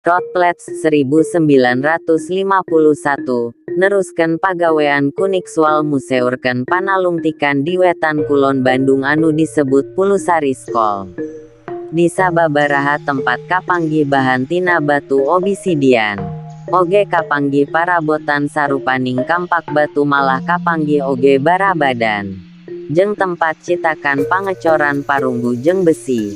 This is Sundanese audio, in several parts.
Rothpletz 1951, neruskeun pagawean Koenigswald museurkeun panalungtikan di wetan kulon Bandung anu disebut Pulusari Skull. Di sababaraha tempat kapanggih bahan tina batu obsidian. Oge kapanggih parabotan sarupaning kampak batu, malah kapanggih oge barabadan. Jeung tempat citakan pangecoran parunggu jeung besi,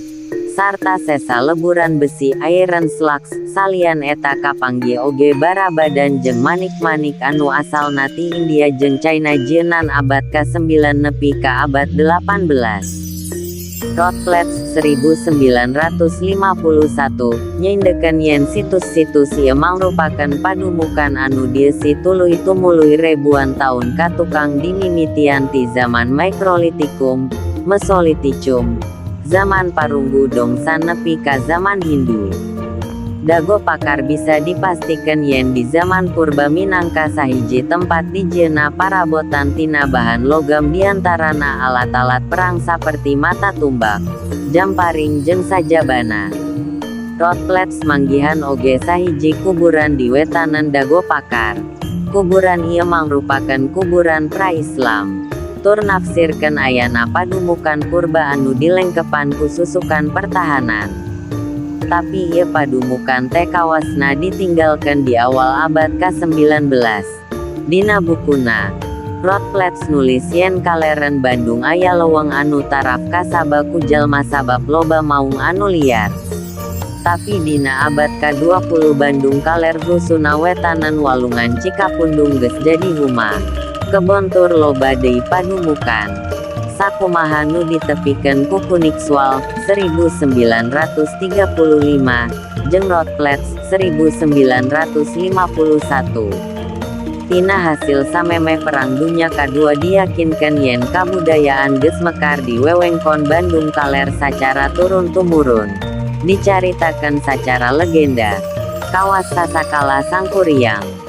sarta sesa leburan besi, iron slugs. Salian eta, kapanggih oge barabadan jeung manik-manik anu asalna ti India jeung China jieunan abad ka-9 nepi ka abad 18. Rothpletz 1951 nyindekkeun yen situs-situs ieu mangrupakeun padumukan anu dieusi tuluy tumuluy rebuan taun katukang, dimimitian ti zaman Microlithikum, Mesolithikum, zaman Parunggu Dongsan nepi ka zaman Hindu. Dago Pakar bisa dipastikan yen di zaman purba minangka sahiji tempat dijieunna parabotan tina bahan logam, diantarana alat-alat perang saperti mata tumbak, jamparing jeung sajabana. Rothpletz manggihan oge sahiji kuburan di wetanan Dago Pakar. Kuburan ieu mangrupakeun kuburan pra-Islam. Tur nafsirkeun ayana padumukan purba anu dilengkepan ku susukan pertahanan. Tapi ieu padumukan teh kawasna ditinggalkeun di awal abad ka-19. Dina bukuna, Rothpletz nulis yen kaleren Bandung aya leuweung anu taraf kasaba ku jalma sabab loba maung anu liar. Tapi dina abad ka-20, Bandung Kaler husuna wetanan Walungan Cikapundung geus jadi huma, kebon tur loba deui padumukan. Sakumaha nu ditepikeun ku Koenigswald 1935 jeung Rothpletz 1951. Tina hasil samemeh Perang Dunya Kadua, diyakinkeun yen kabudayaan geus mekar di wewengkon Bandung Kaler sacara turun-tumurun. Dicaritakeun sacara legenda, kawas sasakala Sangkuriang.